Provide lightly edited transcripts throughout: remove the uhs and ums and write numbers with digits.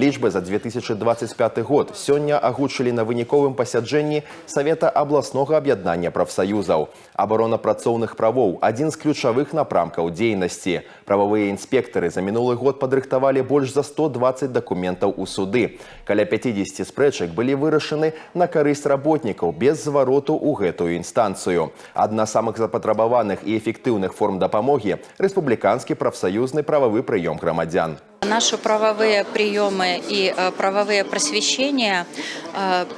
Лічбы за 2025 год сёння агучылі на выніковым пасяджэнні Савета абласнога аб'яднання прафсаюзаў. Абарона працоўных правоў — адзін з ключавых напрамкаў дзейнасці. Прававыя інспектары за мінулы год падрыхтавалі больш за 120 дакументаў у суды. Каля 50 спрэчак былі вырашаны на карысць работнікаў без звароту ў гэтую інстанцыю. Адна з самых запатрабаваных і эфектыўных форм дапамогі — рэспубліканскі прафсаюзны прававы прыём грамадзян. Наши правовые приемы и правовые просвещения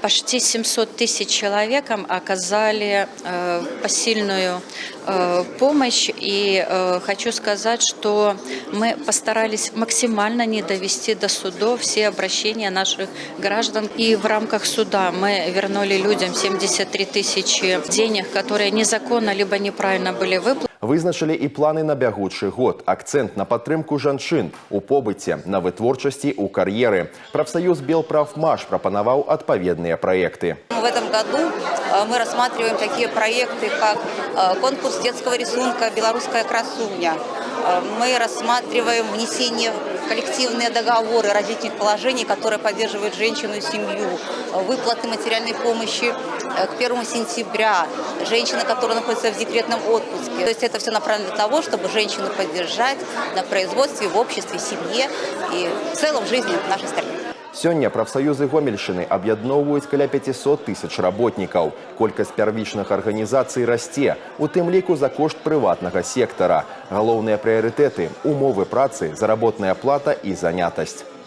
почти 700 тысяч человекам оказали посильную помощь. И хочу сказать, что мы постарались максимально не довести до судов все обращения наших граждан. И в рамках суда мы вернули людям 73 тысячи денег, которые незаконно либо неправильно были выплачены. Вызначылі і планы на бягучы год. Акцэнт на падтрымку жанчын у побыце, на вытворчасці, у кар'еры. Прафсаюз «Белпрафмаш» прапанаваў адпаведныя праекты. В этом году мы рассматриваем такие проекты, как конкурс детского рисунка «Белорусская красуня». Мы рассматриваем внесение в коллективные договоры различных положений, которые поддерживают женщину и семью, выплаты материальной помощи к 1 сентября, женщины, которые находятся в декретном отпуске. То есть это все направлено для того, чтобы женщину поддержать на производстве, в обществе, в семье и в целом в жизни нашей страны. Сёння прафсаюзы Гомельшчыны аб'ядноўваюць каля 500 тысяч работнікаў. Колькасць пярвічных арганізацый расце, у тым ліку за кошт прыватнага сектара. Галоўныя прыярытэты — умовы працы, заработная плата і занятасць.